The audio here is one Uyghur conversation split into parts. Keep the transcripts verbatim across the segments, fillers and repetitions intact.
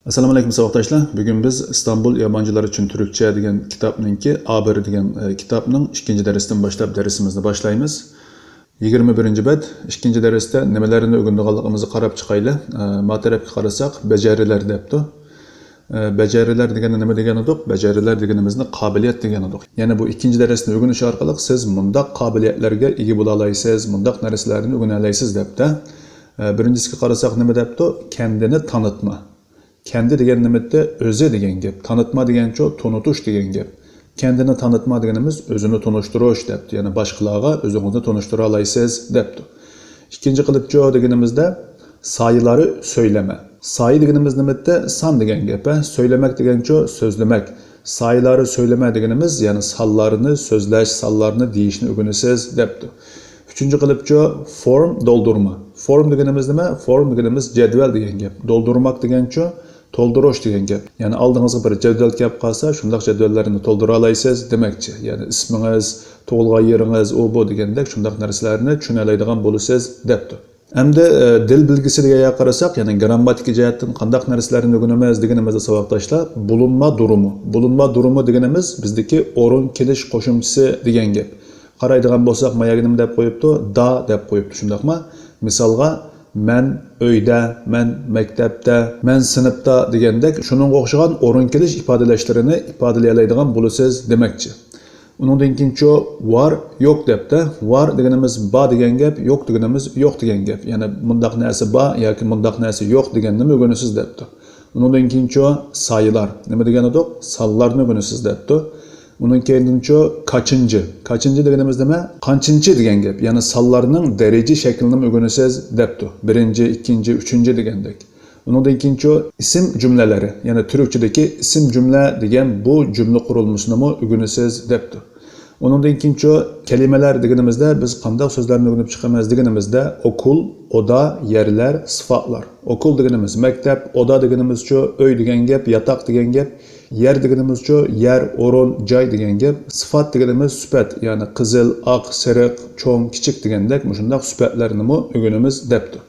ئەسسالامۇ ئەلەيكۇم ساۋاقداشلار. بۈگۈن بىز ئىستانبۇل يابانچىلار ئۈچۈن تۈركچە دېگەن كىتابنىڭكى، ئا بىر دېگەن، ئە، كىتابنىڭ ئىككىنچى دەرسىدىن باشلاپ دەرسىمىزنى باشلايمىز. يىگىرمە بىرىنچى بەت، ئىككىنچى دەرستە نېمىلەرنى ئۆگىنىدىغانلىقىمىزنى قاراپ چىقايلى. ئە، ما تەرەپكە قارىساق، بەجەرىلەر دەپتۇ. ئە، بەجەرىلەر دېگەننى نېمە دېگەن ئىدۇق؟ بەجەرىلەر دېگىنىمىزنى قابىلىيەت دېگەن ئىدۇق. يەنى بۇ ئىككىنچى دەرسنى ئۆگىنىش ئارقىلىق سىز مۇنداق قابىلىيەتلەرگە ئىگە بولالايسىز، مۇنداق نەرسىلەرنى ئۆگىنەلەيسىز دەپتۇ. ئە، بىرىنچىسىگە قارىساق نېمە دەپتۇ؟ كەندىنى تانىتما. كەندى دېگەن نېمىتتى؟ ئۆزى دېگەن گەپ. تانىتما دېگەنچۇ تونۇتۇش دېگەن گەپ. كەندىنى تانىتما دېگىنىمىز ئۆزىنى تونۇشتۇرۇش دەپتۇ. يەنى باشقىلارغا ئۆزىڭىزنى تونۇشتۇرالايسىز دەپتۇ. ئىككىنچى قىلىپچۇ دېگىنىمىزدە سايىلارى سۆيلەمە. سايى دېگىنىمىز نېمىتتى؟ سان دېگەن گەپ. ھە؟ سۆيلەمەك دېگەنچۇ سۆزلىمەك. سايىلارى سۆيلەمە دېگىنىمىز، يەنى سانلارنى سۆزلەش، سانلارنى دېيىشنى ئۆگىنىسىز دەپتۇ. ئۈچىنچى قىلىپچۇ، فورم، دولدۇرما. فورم دېگىنىمىز نېمە؟ فورم دېگىنىمىز جەدۋەل دېگەن گەپ. دولدۇرماق دېگەنچۇ، تولدۇرۇش دېگەن گەپ. يەنى ئالدىڭىزغا بىر جەدۋەل كەپ قالسا، شۇنداق جەدۋەللەرنى تولدۇرالايسىز دېمەكچى. يەنى ئىسمىڭىز، تۇغۇلغان يېرىڭىز، ئۇ بۇ دېگەندەك شۇنداق نەرسىلەرنى چۈشىنەلەيدىغان بولىسىز دەپتۇ. ئەمدى، ئە، دىل بىلگۈسى دېگەن يەرگە قارىساق، يەنى گىرامماتىكا جەھەتتىن قانداق نەرسىلەرنى ئۆگىنىمىز دېگىنىمىزدە ساۋاقداشلار، بولۇنما دۇرۇمى. بولۇنما دۇرۇمى دېگىنىمىز بىزدىكى ئورۇن كېلىش قوشۇمچىسى دېگەن گەپ. قارايدىغان بولساق، ما يەرگە نېمە دەپ قويۇپتۇ؟ دا دەپ قويۇپتۇ، شۇنداقما؟ مىسالغا، مەن ئۆيدە، مەن مەكتەپتە، مەن سىنىپتا دېگەندەك شۇنىڭغا ئوخشىغان ئورۇن كېلىش ئىپادىلەشلىرىنى ئىپادىلىيەلەيدىغان بولىسىز دېمەكچى. ئۇنىڭدىن كېيىنچۇ، ۋار، يوق دەپتۇ. ۋار دېگىنىمىز با دېگەن گەپ، يوق دېگىنىمىز يوق دېگەن گەپ. يەنى مۇنداق نەرسە بار ياكى مۇنداق نەرسە يوق دېگەننىمۇ ئۆگىنىسىز دەپتۇ. ئۇنىڭدىن كېيىنچۇ، سايىلار. نېمە دېگەن ئىدۇق؟ سانلارنى ئۆگىنىسىز دەپتۇ. ئۇنىڭ كەينىدىنچۇ، كاچىنچى. كاچىنچى دېگىنىمىز نېمە؟ قانچىنچى دېگەن گەپ. يەنى سانلارنىڭ دەرىجە شەكلىنىمۇ ئۆگىنىسىز دەپتۇ. بىرىنچى، ئىككىنچى، ئۈچىنچى دېگەندەك. ئۇنىڭدىن كېيىنچۇ، ئىسىم جۈملىلىرى. يەنى تۈركچىدىكى ئىسىم جۈملە دېگەن بۇ جۈملە قۇرۇلمىسىنىمۇ ئۆگىنىسىز دەپتۇ. ئۇنىڭدىن كېيىنچۇ، كەلىمىلەر دېگىنىمىزدە بىز قانداق سۆزلەرنى ئۆگىنىپ چىقىمىز دېگىنىمىزدە، ئوكۇل، ئودا، يەرلەر، سىفاتلار. ئوكۇل دېگىنىمىز مەكتەپ، ئودا دېگىنىمىزچۇ ئۆي دېگەن گەپ، ياتاق دېگەن گەپ، يەر دېگىنىمىزچۇ يەر، ئورۇن، جاي دېگەن گەپ، سىفات دېگىنىمىز سۈپەت، يەنى قىزىل، ئاق، سېرىق، چوڭ، كىچىك دېگەندەك مۇشۇنداق سۈپەتلەرنىمۇ ئۆگىنىمىز دەپتۇ.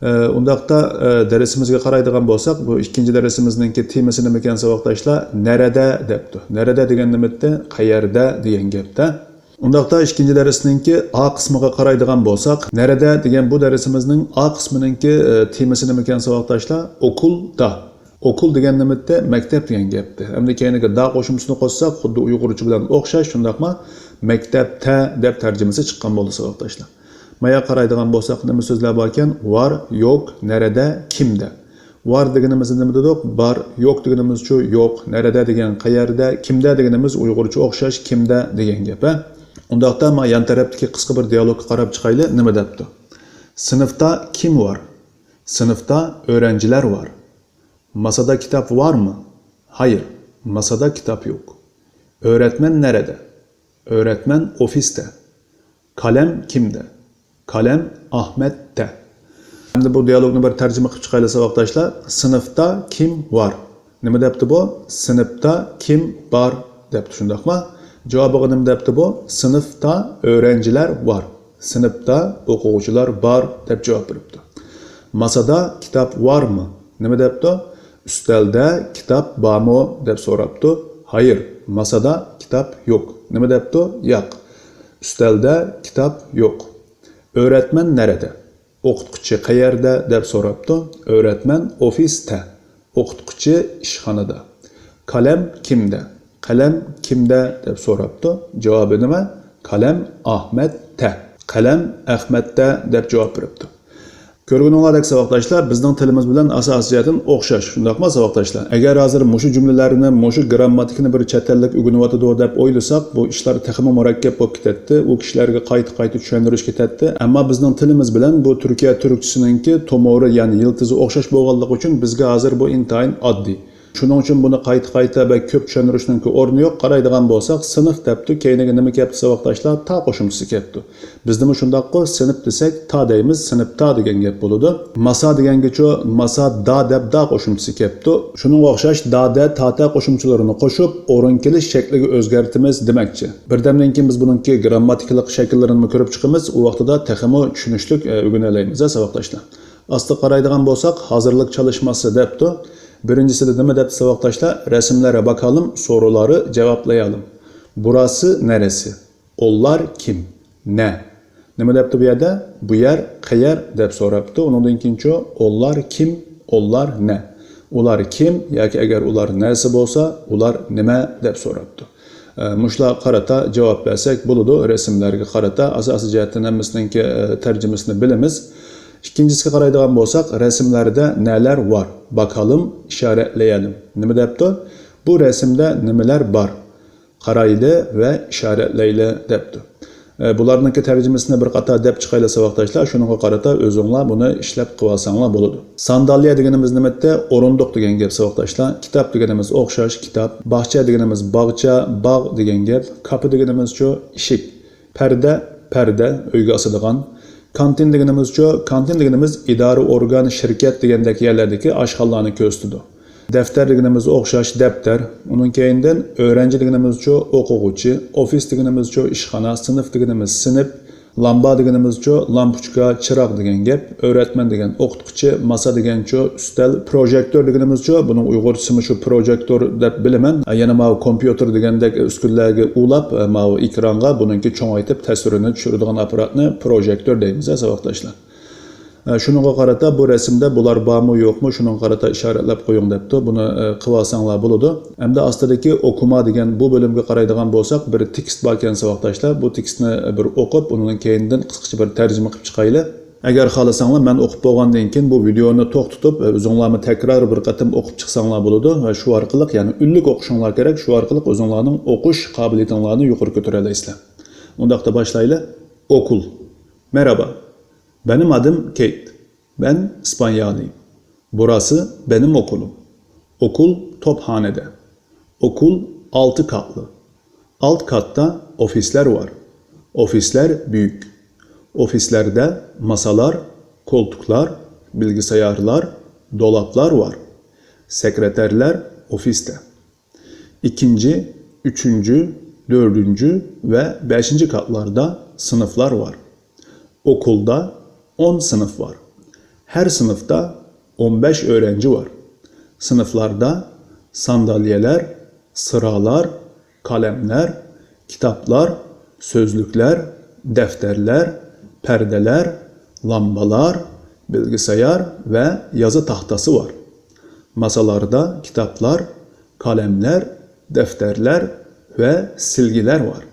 ئە، ئۇنداقتا، ئە، دەرسىمىزگە قارايدىغان بولساق، بۇ ئىككىنچى دەرسىمىزنىڭكى تېمىسى نېمىكەن ساۋاقداشلار؟ نەرەدە دەپتۇ. نەرەدە دېگەن نېمىتتى؟ قەيەردە دېگەن گەپتە. ئۇنداقتا ئىككىنچى دەرسنىڭكى ئا قىسمىغا قارايدىغان بولساق، نەرەدە دېگەن بۇ دەرسىمىزنىڭ ئا قىسمىنىڭكى، ئە، تېمىسى نېمىكەن ساۋاقداشلار؟ ئوكۇلدا. ئوكۇل دېگەن نېمىتتى؟ مەكتەپ دېگەن گەپتى. ئەمدى كەينىگە دا قوشۇمچىسىنى قوشساق، خۇددى ئۇيغۇرچە بىلەن ئوخشاش، شۇنداقمۇ؟ مەكتەپتە دەپ تەرجىمىسى چىققان بولدى ساۋاقداشلار. مايا قارايدىغان بولساق، نېمە سۆزلەر باركەن؟ ۋار، يوق، نەرەدە، كىمدە. ۋار دېگىنىمىز نېمە دېدۇق؟ بار. يوق دېگىنىمىزچۇ؟ يوق. نەرەدە دېگەن قەيەردە، كىمدە دېگىنىمىز ئۇيغۇرچە ئوخشاش، كىمدە دېگەن گەپ، ھە؟ ئۇنداقتا ما يان تەرەپتىكى قىسقا بىر دىيالوگقا قاراپ چىقايلى، نېمە دەپتۇ؟ سىنىفتا كىم ۋار؟ سىنىفتا ئۆرەنجىلەر ۋار. ماسادا كىتاب ۋارمۇ؟ ھايىر، ماسادا كىتاب يوق. ئۆرەتمەن نەرەدە؟ ئۆرەتمەن ئوفىستا. قەلەم كىمدە؟ قەلەم ئەخمەتتە. ئەمدى بۇ دىيالوگنى بىر تەرجىمە قىلىپ چىقايلى ساۋاقداشلار. سىنىفتا كىم ۋار؟ نېمە دەپتۇ بۇ؟ سىنىپتا كىم بار دەپتۇ، شۇنداقمۇ؟ جاۋابىغا نېمە دەپتۇ بۇ؟ سىنىفتا ئۆرەنجىلەر ۋار. سىنىپتا ئوقۇغۇچىلار بار دەپ جاۋاب بېرىپتۇ. ماسادا كىتاب ۋارمۇ؟ نېمە دەپتۇ؟ ئۈستەلدە كىتاب بارمۇ دەپ سوراپتۇ. ھايىر، ماسادا كىتاب يوق. نېمە دەپتۇ؟ ياق. ئۈستەلدە كىتاب يوق. ئۆرەتمەن نەرەدە؟ ئوقۇتقۇچى قەيەردە دەپ سوراپتۇ. ئۆرەتمەن ئوفىستە. ئوقۇتقۇچى ئىشخانىدا. قەلەم كىمدە؟ قەلەم كىمدە دەپ سوراپتۇ. جاۋابى نېمە؟ قەلەم ئەخمەتتە. قەلەم ئەخمەتتە دەپ جاۋاب بېرىپتۇ. كۆرگىنىڭلاردەك ساۋاقداشلار، بىزنىڭ تىلىمىز بىلەن ئاساسىي جەھەتتىن ئوخشاش، شۇنداقمۇ ساۋاقداشلار؟ ئەگەر ھازىر مۇشۇ جۈملىلەرنى، مۇشۇ گىرامماتىكىنى بىر چەت ئەللىك ئۆگىنىۋاتىدۇ دەپ ئويلىساق، بۇ ئىشلار تېخىمۇ مۇرەككەپ بولۇپ كېتەتتى، ئۇ كىشىلەرگە قايتا-قايتا چۈشەندۈرۈش كېتەتتى. ئەمما بىزنىڭ تىلىمىز بىلەن بۇ تۈركىيە تۈركچىسىنىڭكى تومۇرى، يەنى يىلتىزى ئوخشاش بولغانلىقى ئۈچۈن بىزگە ھازىر بۇ ئىنتايىن ئاددىي. شۇنىڭ ئۈچۈن بۇنى قايتا-قايتا بەك كۆپ چۈشەندۈرۈشنىڭكى ئورنى يوق. قارايدىغان بولساق، سىنىف دەپتۇ، كەينىگە نېمە كەپتۇ ساۋاقداشلار؟ تا قوشۇمچىسى كەپتۇ. بىزدىمۇ شۇنداققۇ، سىنىپ دېسەك، تا دەيمىز، سىنىپتا دېگەن گەپ بولىدۇ. ماسا دېگەنگىچۇ، ماسا دا دەپ دا قوشۇمچىسى كەپتۇ. شۇنىڭغا ئوخشاش، دا دە، تا تە قوشۇمچىلىرىنى قوشۇپ، ئورۇن كېلىش شەكلىگە ئۆزگەرتىمىز دېمەكچى. بىردەمدىن كېيىن بىز بۇنىڭكى گىرامماتىكىلىق شەكىللىرىنىمۇ كۆرۈپ چىقىمىز، ئۇ ۋاقتىدا تېخىمۇ چۈشىنىشلىك، ئە، ئۆگىنەلەيمىز، ھە، ساۋاقداشلار. ئاستىغا قارايدىغان بولساق، ھازىرلىق چالىشماسى دەپتۇ. بىرىنچىسىدە نېمە دەپتۇ ساۋاقداشلار؟ رەسىملەرگە باقالىم، سورۇلارنى جاۋابلايالىم. بۇراسى نەرىسى؟ ئۇلار كىم؟ نە؟ نېمە دەپتۇ بۇ يەردە؟ بۇ يەر قەيەر دەپ سوراپتۇ. ئۇنىڭدىن كېيىنچۇ؟ ئۇلار كىم؟ ئۇلار نە؟ ئۇلار كىم ياكى ئەگەر ئۇلار نەرسە بولسا، ئۇلار نېمە دەپ سوراپتۇ. ئە، مۇشۇلارغا قارىتا جاۋاب بەرسەك بولىدۇ. رەسىملەرگە قارىتا ئاساسىي جەھەتتىن ھەممىسىنىڭكى، ئە، تەرجىمىسىنى بىلىمىز. ئىككىنچىسىگە قارايدىغان بولساق، رەسىملەردە نەلەر بار؟ باقالىم، ئىشارەتلەيەلىم. نېمە دەپتۇ؟ بۇ رەسىمدە نېمىلەر بار؟ قارايلى ۋە ئىشارەتلەيلى دەپتۇ. ئە، بۇلارنىڭكى تەرجىمىسىنى بىر قاتار دەپ چىقايلى ساۋاقداشلار، شۇنىڭغا قارىتا ئۆزۈڭلار بۇنى ئىشلەپ قىلىۋالساڭلار بولىدۇ. سانداليە دېگىنىمىز نېمە دەيتتى؟ ئورۇندۇق دېگەن گەپ ساۋاقداشلار. كىتاب دېگىنىمىز ئوخشاش كىتاب. باغچە دېگىنىمىز باغچە، باغ دېگەن گەپ. كاپا دېگىنىمىزچۇ؟ ئىشىك. پەردە، پەردە، ئۆيگە ئاسىدىغان. كانتىن دېگىنىمىزچۇ؟ كانتىن دېگىنىمىز ئىدارە ئورگان، شىركەت دېگەندەك يەرلەردىكى ئاشخانىلارنى كۆرسىتىدۇ. دەپتەر دېگىنىمىز ئوخشاش دەپتەر. ئۇنىڭ كەينىدىن ئۆرەنچى دېگىنىمىزچۇ؟ ئوقۇغۇچى. ئوفىس دېگىنىمىزچۇ؟ ئىشخانا. سىنىپ دېگىنىمىز سىنىپ. لامبا دېگىنىمىزچۇ؟ لامپۇچكا، چىراغ دېگەن گەپ. ئۆرەتمەن دېگەن ئوقۇتقۇچى. ماسا دېگەنچۇ؟ ئۈستەل. پروژېكتور دېگىنىمىزچۇ؟ بۇنىڭ ئۇيغۇرچىسىمۇ شۇ پروژېكتور دەپ بىلىمەن. يەنە ماۋۇ كومپيۇتېر دېگەندەك ئۈسكۈنىلەرگە ئۇلاپ، ماۋۇ ئېكرانغا بۇنىڭكى چوڭايتىپ تەسۋىرىنى چۈشۈرىدىغان ئاپپاراتنى پروژېكتور دەيمىز، ساۋاقداشلار. ئە، شۇنىڭغا قارىتا بۇ رەسىمدە بۇلار بارمۇ يوقمۇ، شۇنىڭغا قارىتا ئىشارەتلەپ قويۇڭ دەپتۇ. بۇنى، ئە، قىلىۋالساڭلار بولىدۇ. ئەمدى ئاستىدىكى ئوكۇما دېگەن بۇ بۆلۈمگە قارايدىغان بولساق، بىر تېكىست باركەن ساۋاقداشلار. بۇ تېكىستنى بىر ئوقۇپ، ئۇنىڭ كەينىدىن قىسقىچە بىر تەرجىمە قىلىپ چىقايلى. ئەگەر خالىساڭلار، مەن ئوقۇپ بولغاندىن كېيىن بۇ ۋىدېئونى توختىتىپ، ئە، ئۆزۈڭلارمۇ تەكرار بىر قېتىم ئوقۇپ چىقساڭلار بولىدۇ ۋە شۇ ئارقىلىق، يەنى ئۈنلۈك ئوقۇشۇڭلار كېرەك، شۇ ئارقىلىق ئۆزۈڭلارنىڭ ئوقۇش قابىلىيىتىڭلارنى يۇقىرى كۆتۈرەلەيسىلەر. ئۇنداقتا باشلايلى. ئوكۇل. Merhaba. Benim adım Kate. Ben İspanyalıyım. Burası benim okulum. Okul Tophane'de. Okul altı katlı. Alt katta ofisler var. Ofisler büyük. Ofislerde masalar, koltuklar, bilgisayarlar, dolaplar var. Sekreterler ofiste. İkinci, üçüncü, dördüncü ve beşinci katlarda sınıflar var. Okulda on sınıf var. Her sınıfta on beş öğrenci var. Sınıflarda sandalyeler, sıralar, kalemler, kitaplar, sözlükler, defterler, perdeler, lambalar, bilgisayar ve yazı tahtası var. Masalarda kitaplar, kalemler, defterler ve silgiler var.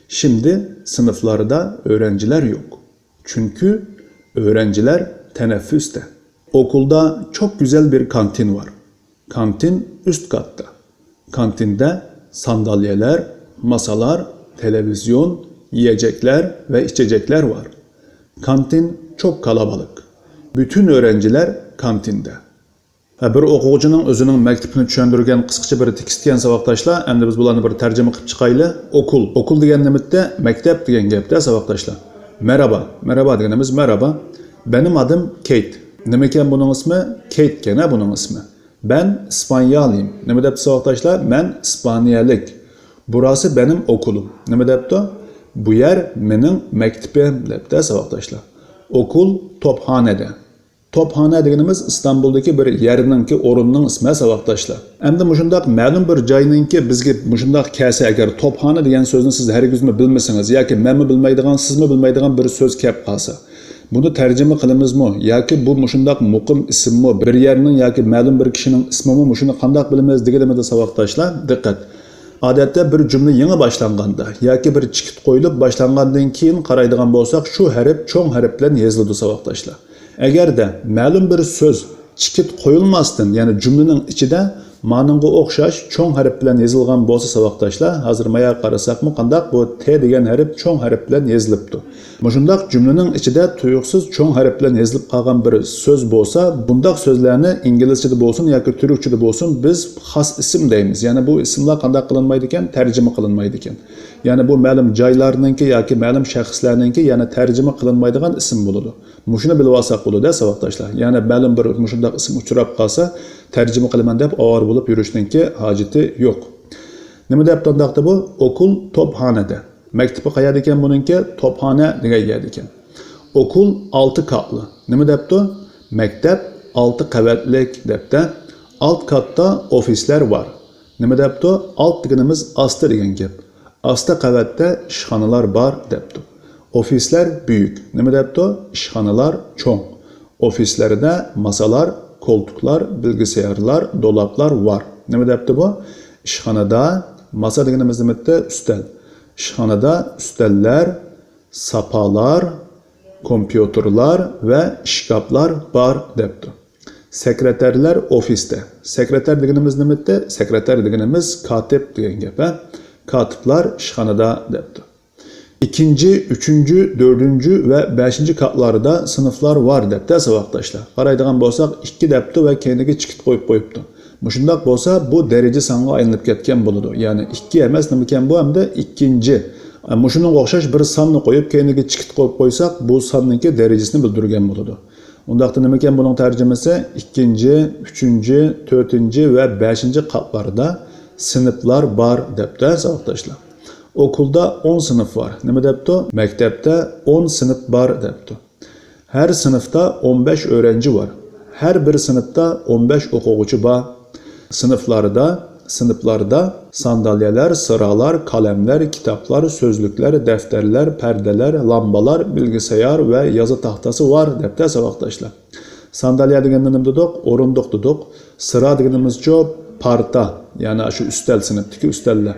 Şimdi sınıflarda öğrenciler yok. Çünkü öğrenciler teneffüste. Okulda çok güzel bir kantin var. Kantin üst katta. Kantinde sandalyeler, masalar, televizyon, yiyecekler ve içecekler var. Kantin çok kalabalık. Bütün öğrenciler kantinde. ھە، بىر ئوقۇغۇچىنىڭ ئۆزىنىڭ مەكتىپىنى چۈشەندۈرگەن قىسقىچە بىر تېكىستكەن ساۋاقداشلار. ئەمدى بىز بۇلارنى بىر تەرجىمە قىلىپ چىقايلى. ئوكۇل. ئوكۇل دېگەن نېمىتتە؟ مەكتەپ دېگەن گەپتە ساۋاقداشلار. مەرھابا. مەرھابا دېگىنىمىز مەرھابا. بەنىم ئادىم كېيت. نېمىكەن بۇنىڭ ئىسمى؟ كېيتكەن ھە بۇنىڭ ئىسمى. بەن ئىسپانيالىيىم. نېمە دەپتۇ ساۋاقداشلار؟ مەن ئىسپانىيەلىك. بۇراسى بەنىم ئوكۇلۇم. نېمە دەپتۇ؟ بۇ يەر مېنىڭ مەكتىپىم دەپتە ساۋاقداشلار. ئوكۇل توپخانەدە. توپخانا دېگىنىمىز ئىستانبۇلدىكى بىر يەرنىڭكى، ئورۇننىڭ ئىسمى ساۋاقداشلار. ئەمدى مۇشۇنداق مەلۇم بىر جاينىڭكى بىزگە مۇشۇنداق كەلسە، ئەگەر توپخانا دېگەن سۆزنى سىز ھەرگىزمۇ بىلمىسىڭىز ياكى مەنمۇ بىلمەيدىغان، سىزمۇ بىلمەيدىغان بىر سۆز كەپ قالسا، بۇنى تەرجىمە قىلىمىزمۇ ياكى بۇ مۇشۇنداق مۇقىم ئىسىممۇ، بىر يەرنىڭ ياكى مەلۇم بىر كىشىنىڭ ئىسمىمۇ، مۇشۇنى قانداق بىلىمىز دېگىنىمىزدە ساۋاقداشلار، دىققەت. ئادەتتە بىر جۈملە يېڭى باشلانغاندا ياكى بىر چېكىت قويۇلۇپ باشلانغاندىن كېيىن قارايدىغان بولساق، شۇ ھەرپ چوڭ ھەرپ بىلەن يېزىلىدۇ ساۋاقداشلار. ئەگەردە مەلۇم بىر سۆز چېكىت قويۇلماستىن، يەنى جۈملىنىڭ ئىچىدە مانىڭغا ئوخشاش چوڭ ھەرپ بىلەن يېزىلغان بولسا ساۋاقداشلار، ھازىر ماياغا قارىساقمۇ قانداق، بۇ تې دېگەن ھەرپ چوڭ ھەرپ بىلەن يېزىلىپتۇ. مۇشۇنداق جۈملىنىڭ ئىچىدە تۇيۇقسىز چوڭ ھەرپ بىلەن يېزىلىپ قالغان بىر سۆز بولسا، بۇنداق سۆزلەرنى ئىنگلىزچىدە بولسۇن ياكى تۈركچىدە بولسۇن، بىز خاس ئىسىم دەيمىز. يەنى بۇ ئىسىملار قانداق قىلىنمايدىكەن؟ تەرجىمە قىلىنمايدىكەن. يەنى بۇ مەلۇم جايلارنىڭكى ياكى مەلۇم شەخسلەرنىڭكى، يەنى تەرجىمە قىلىنمايدىغان ئىسىم بولىدۇ. مۇشۇنى بىلىۋالساق بولىدۇ ساۋاقداشلار. يەنى مەلۇم بىر مۇشۇنداق ئىسىم ئۇچراپ قالسا، تەرجىمە قىلىمەن دەپ ئاۋارە بولۇپ يۈرۈشنىڭكى ھاجىتى يوق. نېمە دەپتۇ ئانداقتا بۇ؟ ئوكۇل توپخانەدە. مەكتىپى قەيەردىكەن بۇنىڭكى؟ توپخانە دېگەن يەردىكەن. ئوكۇل ئالتە كاتلى. نېمە دەپتۇ؟ مەكتەپ ئالتە قەۋەتلىك دەپتە. ئالت كاتتا ئوفىسلار بار. نېمە دەپتۇ؟ ئالت دېگىنىمىز ئاستى دېگەن گەپ. ئاستى قەۋەتتە ئىشخانىلار بار دەپتۇ. ئوفىسلار بۈيۈك. نېمە دەپتۇ؟ ئىشخانىلار چوڭ. ئوفىسلاردا ماسالار، كولتۇقلار، بىلگىسيارلار، دولاپلار بار. نېمە دەپتۇ بۇ؟ ئىشخانىدا ماسا دېگىنىمىز نېمىتتى؟ ئۈستەل. ئىشخانىدا ئۈستەللەر، ساپالار، كومپيۇتېرلار ۋە ئىشكاپلار بار دەپتۇ. سېكرېتارلار ئوفىستا. سېكرېتار دېگىنىمىز نېمىتتى؟ سېكرېتار دېگىنىمىز كاتىپ دېگەن گەپ، ھە؟ كاتىپلار ئىشخانىدا دەپتۇ. ئىككىنچى، ئۈچىنچى، تۆتىنچى ۋە بەشىنچى كاتلاردا سىنىپلار بار دەپتۇ ساۋاقداشلار. قارايدىغان بولساق، ئىككى دەپتۇ ۋە كەينىگە چېكىت قويۇپ قويۇپتۇ. مۇشۇنداق بولسا، بۇ دەرىجە سانغا ئايلىنىپ كەتكەن بولىدۇ. يەنى ئىككى ئەمەس، نېمىكەن بۇ ئەمدى؟ ئىككىنچى. مۇشۇنىڭغا ئوخشاش بىر ساننى قويۇپ، كەينىگە چېكىت قويۇپ قويساق، بۇ ساننىڭكى دەرىجىسىنى بىلدۈرگەن بولىدۇ. ئۇنداقتا نېمىكەن بۇنىڭ تەرجىمىسى؟ ئىككىنچى، ئۈچىنچى، تۆتىنچى ۋە بەشىنچى قاتلاردا سىنىپلار بار دەپتۇ ساۋاقداشلار. ئوكۇلدا ئون سىنىپ بار. نېمە دەپتۇ؟ مەكتەپتە ئون سىنىپ بار دەپتۇ. ھەر سىنىپتا ئون بەش ئۆرەنچى بار. ھەر بىر سىنىپتا ئون بەش ئوقۇغۇچى بار. سىنىپلاردا، سىنىپلاردا سانداليەلەر، سىرالار، قەلەملەر، كىتابلار، سۆزلۈكلەر، دەپتەرلەر، پەردىلەر، لامبالار، بىلگىسيار ۋە يازا تاختاسى بار دەپتۇ ساۋاقداشلار. سانداليە دېگەندە نېمە دېدۇق؟ ئورۇندۇق دېدۇق. سىرا دېگىنىمىزچۇ؟ پارتا، يەنى شۇ ئۈستەل، سىنىپتىكى ئۈستەللەر.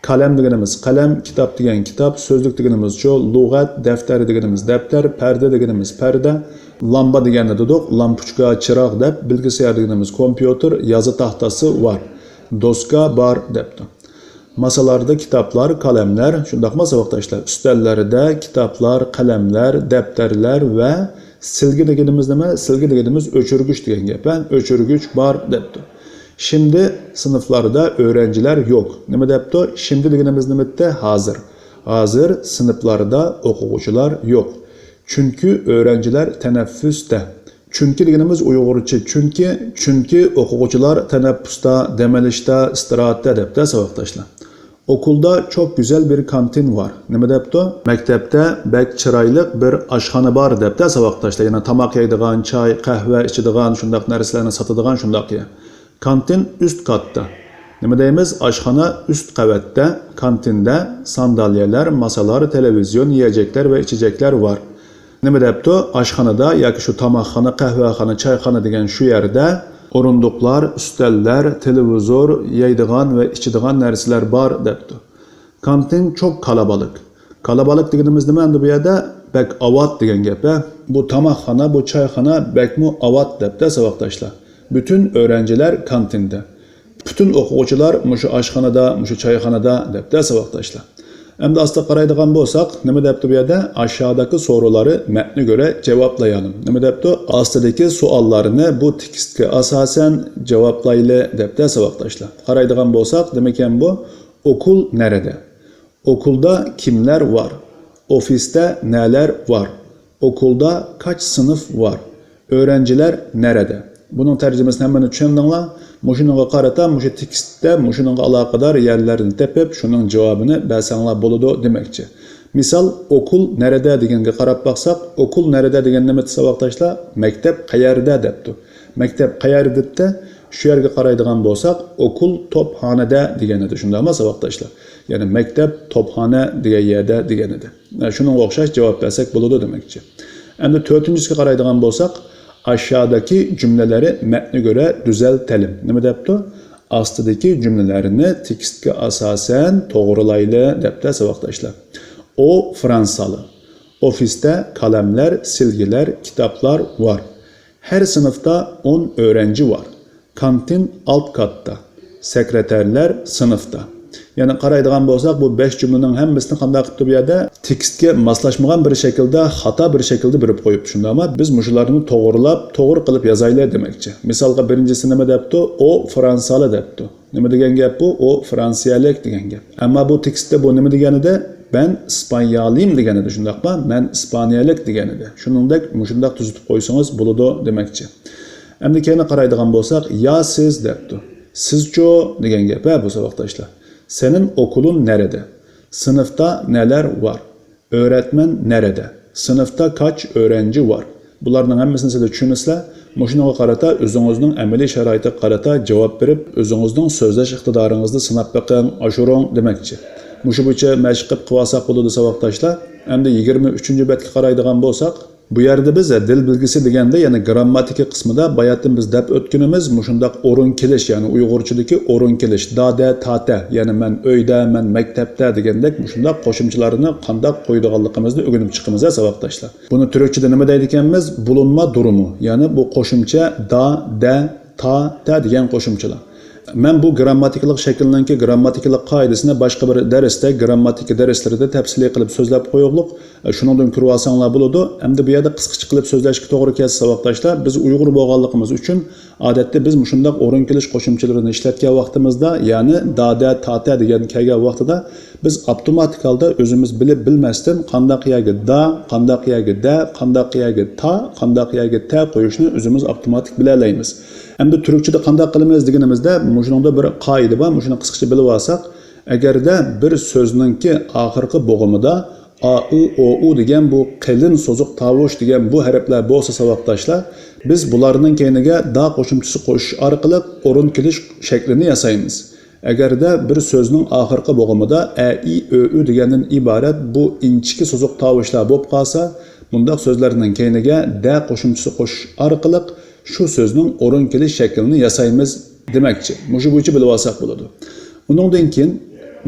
قەلەم دېگىنىمىز قەلەم، كىتاب دېگەن كىتاب، سۆزلۈك دېگىنىمىزچۇ؟ لۇغەت، دەپتەر دېگىنىمىز دەپتەر، پەردە دېگىنىمىز پەردە، لامبا دېگەندە دېدۇق، لامپۇچكا، چىراغ دەپ، بىلگىسيار دېگىنىمىز كومپيۇتېر، يازا تاختاسى بار، دوسكا بار دەپتۇ. ماسىلاردا كىتابلار، قەلەملەر، شۇنداقمۇ ساۋاقداشلار؟ ئۈستەللەردە كىتابلار، قەلەملەر، دەپتەرلەر ۋە سىلگە دېگىنىمىز نېمە؟ سىلگە دېگىنىمىز ئۆچۈرگۈچ دېگەن گەپ، ھە؟ ئۆچۈرگۈچ بار دەپتۇ. شىمدى سىنىپلاردا ئۆرەنجىلەر يوق. نېمە دەپتۇ؟ شىمدى دېگىنىمىز نېمىتتى؟ ھازىر. ھازىر سىنىپلاردا ئوقۇغۇچىلار يوق. چۈنكى ئۆرەنجىلەر تەنەففۇستە. چۈنكى دېگىنىمىز ئۇيغۇرچە چۈنكى، چۈنكى ئوقۇغۇچىلار تەنەپپۇستا، دەم ئېلىشتا، ئىستىراھەتتە دەپتۇ ساۋاقداشلار. ئوكۇلدا چوك گۈزەل بىر كانتىن بار. نېمە دەپتۇ؟ مەكتەپتە بەك چىرايلىق بىر ئاشخانا بار دەپتۇ ساۋاقداشلار. يەنى تاماق يەيدىغان، چاي، قەھۋە ئىچىدىغان، شۇنداق نەرسىلەرنى ساتىدىغان شۇنداق يەر. كانتىن ئۈست كاتتا. نېمە دەيمىز؟ ئاشخانا ئۈست قەۋەتتە، كانتىندە سانداليەلەر، ماسىلار، تېلېۋىزىيون، يېيەجەكلەر ۋە ئىچىجەكلەر بار. نېمە دەپتۇ؟ ئاشخانىدا ياكى شۇ تاماقخانا، قەھۋەخانا، چايخانا دېگەن شۇ يەردە ئورۇندۇقلار، ئۈستەللەر، تېلېۋىزور، يەيدىغان ۋە ئىچىدىغان نەرسىلەر بار دەپتۇ. كانتىن چوك كالابالىك. كالابالىك دېگىنىمىز نېمە ئەمدى بۇ يەردە؟ بەك ئاۋات دېگەن گەپ، ھە؟ بۇ تاماقخانا، بۇ چايخانا بەكمۇ ئاۋات دەپتۇ ساۋاقداشلار. بۈتۈن ئۆرەنجىلەر كانتىندە. پۈتۈن ئوقۇغۇچىلار مۇشۇ ئاشخانىدا، مۇشۇ چايخانىدا دەپتۇ ساۋاقداشلار. ئەمدى ئاستا قارايدىغان بولساق، نېمە دەپتۇ بۇ يەردە؟ ئاشادىكى سورۇلارنى مەتنە كۆرە جاۋابلايالىم. نېمە دەپتۇ؟ ئاستىدىكى سوئاللارنى بۇ تېكىستكە ئاساسەن جاۋابلايلى دەپتۇ ساۋاقداشلار. قارايدىغان بولساق، نېمىكەن بۇ؟ ئوكۇل نەرىدە؟ ئوكۇلدا كىملەر بار؟ ئوفىستا نەلەر بار؟ ئوكۇلدا كاچ سىنىف بار؟ ئۆرەنجىلەر نەرەدە؟ بۇنىڭ تەرجىمىسىنى ھەممىنى چۈشەندىڭلار؟ مۇشۇنىڭغا قارىتا مۇشۇ تېكىستتە مۇشۇنىڭغا ئالاقىدار يەرلەرنى تېپىپ، شۇنىڭ جاۋابىنى بەرسەڭلار بولىدۇ دېمەكچى. مىسال، ئوكۇل نەرەدە دېگەنگە قاراپ باقساق، ئوكۇل نەرەدە دېگەن نېمە ساۋاقداشلار؟ مەكتەپ قەيەردە دەپتۇ. مەكتەپ قەيەردە دېدى؟ شۇ يەرگە قارايدىغان بولساق، ئوكۇل توپخانىدا دېگەن ئىدى، شۇنداقمۇ ساۋاقداشلار؟ يەنى مەكتەپ توپخانا دېگەن يەردە دېگەن ئىدى. شۇنىڭغا ئوخشاش جاۋاب بەرسەك بولىدۇ دېمەكچى. ئەمدى تۆتىنچىسىگە قارايدىغان بولساق، ئاشادىكى جۈملىلەرنى مەتنە كۆرە دۈزەلتەلىم. نېمە دەپتۇ؟ ئاستىدىكى جۈملىلەرنى تېكىستكە ئاساسەن توغرىلايلى دەپتۇ ساۋاقداشلار. ئۇ فرانسالى. ئوفىستا قەلەملەر، سىلگىلەر، كىتابلار بار. ھەر سىنىپتا ئون ئۆرەنجى بار. كانتىن ئالت كاتتا. سېكرېتارلار سىنىپتا. يەنى قارايدىغان بولساق، بۇ بەش جۈملىنىڭ ھەممىسىنى قانداق قىپتۇ بۇ يەردە؟ تېكىستكە ماسلاشمىغان بىر شەكىلدە، خاتا بىر شەكىلدە بېرىپ قويۇپتۇ، شۇنداقمۇ؟ بىز مۇشۇلارنى توغرىلاپ، توغرا قىلىپ يازايلى دېمەكچى. مىسالغا، بىرىنچىسى نېمە دەپتۇ؟ ئۇ فرانسالى دەپتۇ. نېمە دېگەن گەپ بۇ؟ ئۇ فرانسىيەلىك دېگەن گەپ. ئەمما بۇ تېكىستتە بۇ نېمە دېگەن ئىدى؟ مەن ئىسپانىيالىيىم دېگەن ئىدى، شۇنداقمۇ؟ مەن ئىسپانىيەلىك دېگەن ئىدى. شۇنىڭدەك، مۇشۇنداق تۈزىتىپ قويسىڭىز بولىدۇ دېمەكچى. ئەمدى كەينى قارايدىغان بولساق، يا سىز دەپتۇ. سىزچۇ دېگەن گەپ، ھە، بۇ ساۋاقداشلار. سېنىڭ ئوكۇلۇن نەرىدە؟ سىنىفتا نەلەر بار؟ ئۆرەتمەن نەرىدە؟ سىنىفتا كاچ ئۆرەنجى بار؟ بۇلارنىڭ ھەممىسىنى سىلەر چۈشىنىسىلەر. مۇشۇنىڭغا قارىتا ئۆزىڭىزنىڭ ئەمەلىي شارائىتىغا قارىتا جاۋاب بېرىپ، ئۆزىڭىزنىڭ سۆزلەش ئىقتىدارىڭىزنى سىناپ بېقىڭ، ئاشۇرۇڭ دېمەكچى. مۇشۇ بويىچە مەشىق قىلىپ قىلىۋالساق بولىدۇ ساۋاقداشلار. ئەمدى يىگىرمە ئۈچىنچى بەتكە قارايدىغان بولساق، بۇ يەردە بىز دىل بىلگۈسى دېگەندە، يەنى گىرامماتىكا قىسمىدا باياتىن بىز دەپ ئۆتكىنىمىز، مۇشۇنداق ئورۇن كېلىش، يەنى ئۇيغۇرچىدىكى ئورۇن كېلىش، دادە، تاتە، يەنى مەن ئۆيدە، مەن مەكتەپتە دېگەندەك مۇشۇنداق قوشۇمچىلارنى قانداق قويىدىغانلىقىمىزنى ئۆگىنىپ چىقىمىز ھە ساۋاقداشلار. بۇنى تۈركچىدە نېمە دەيدىكەنمىز؟ بۇلۇنما دۇرۇمى، يەنى بۇ قوشۇمچە دا، دە، تا، تە دېگەن قوشۇمچىلار. مەن بۇ گىرامماتىكىلىق شەكىلنىڭكى گىرامماتىكىلىق قائىدىسىنى باشقا بىر دەرستە، گىرامماتىكا دەرسلىرىدە تەپسىلىي قىلىپ سۆزلەپ قويۇقلۇق. شۇنىڭدىن كۆرۈۋالساڭلار بولىدۇ. ئەمدى بۇ يەردە قىسقىچە قىلىپ سۆزلەشكە توغرا كەلسە ساۋاقداشلار، بىز ئۇيغۇر بولغانلىقىمىز ئۈچۈن ئادەتتە بىز مۇشۇنداق ئورۇن كېلىش قوشۇمچىلىرىنى ئىشلەتكەن ۋاقتىمىزدا، يەنى دادە، تاتە دېگەن كەلگەن ۋاقتىدا بىز ئاپتوماتىك ھالدا ئۆزىمىز بىلىپ بىلمەستىن قانداق يەرگە دا، قانداق يەرگە دە، قانداق يەرگە تا، قانداق يەرگە تە قويۇشنى ئۆزىمىز ئاپتوماتىك بىلەلەيمىز. ئەمدى تۈركچىدە قانداق قىلىمىز دېگىنىمىزدە، مۇشۇنىڭدا بىر قائىدە بار، مۇشۇنى قىسقىچە بىلىۋالساق، ئەگەردە بىر سۆزنىڭكى ئاخىرقى بوغۇمىدا ئا، ئۇ، ئو، ئۇ دېگەن بۇ قېلىن سوزۇق تاۋۇش دېگەن بۇ ھەرپلەر بولسا ساۋاقداشلار، بىز بۇلارنىڭ كەينىگە دا قوشۇمچىسى قوشۇش ئارقىلىق ئورۇن كېلىش شەكلىنى ياسايمىز. ئەگەردە بىر سۆزنىڭ ئاخىرقى بوغۇمىدا ئە، ئى، ئۆ، ئۈ دېگەندىن ئىبارەت بۇ ئىنچىكە سوزۇق تاۋۇشلار بولۇپ قالسا، بۇنداق سۆزلەرنىڭ كەينىگە دە قوشۇمچىسى قوشۇش ئارقىلىق شۇ سۆزنىڭ ئورۇن كېلىش شەكلىنى ياسايمىز دېمەكچى. مۇشۇ بويىچە بىلىۋالساق بولىدۇ. ئۇنىڭدىن كېيىن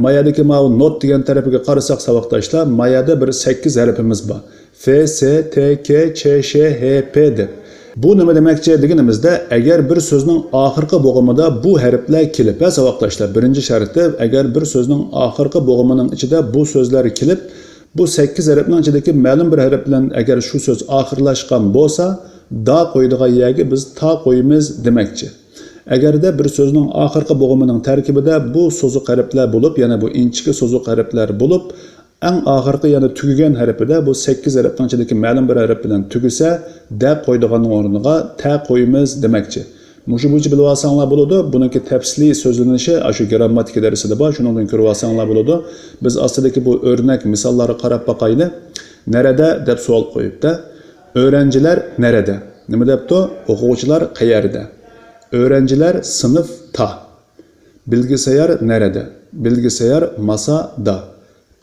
مايادىكى ماۋۇ نوت دېگەن تەرىپىگە قارىساق ساۋاقداشلار، مايادا بىر سەككىز ھەرپىمىز بار. ف، س، ت، ك، چ، ش، ھ، پ دەپ. بۇ نېمە دېمەكچى دېگىنىمىزدە، ئەگەر بىر سۆزنىڭ ئاخىرقى بوغۇمىدا بۇ ھەرپلەر كېلىپ، ھە ساۋاقداشلار، بىرىنچى شەرتى، ئەگەر بىر سۆزنىڭ ئاخىرقى بوغۇمىنىڭ ئىچىدە بۇ سۆزلەر كېلىپ، بۇ سەككىز ھەرپنىڭ ئىچىدىكى مەلۇم بىر ھەرپ بىلەن ئەگەر شۇ سۆز ئاخىرلاشقان بولسا، دا قويىدىغان يەرگە بىز تا قويىمىز دېمەكچى. ئەگەردە بىر سۆزنىڭ ئاخىرقى بوغۇمىنىڭ تەركىبىدە بۇ سوزۇق ھەرپلەر بولۇپ، يەنى بۇ ئىنچىكە سوزۇق ھەرپلەر بولۇپ، ئەڭ ئاخىرقى، يەنى تۈگىگەن ھەرپىدە بۇ سەككىز ھەرپنىڭ ئىچىدىكى مەلۇم بىر ھەرپ بىلەن تۈگىسە، دە قويىدىغاننىڭ ئورنىغا تە قويىمىز دېمەكچى. مۇشۇ بويىچە بىلىۋالساڭلار بولىدۇ. بۇنىڭكى تەپسىلىي سۆزلىنىشى ئاشۇ گىرامماتىكا دەرسىدە بار، شۇنىڭدىن كۆرۈۋالساڭلار بولىدۇ. بىز ئاستىدىكى بۇ ئۆرنەك مىساللارغا قاراپ باقايلى. نەرەدە دەپ سوئال قويۇپتۇ. ئۆرەنجىلەر نەرەدە؟ نېمە دەپتۇ؟ ئوقۇغۇچىلار قەيەردە؟ ئۆرەنجىلەر سىنىفتا. بىلگىسەيار نەرەدە؟ بىلگىسەيار ماسادا.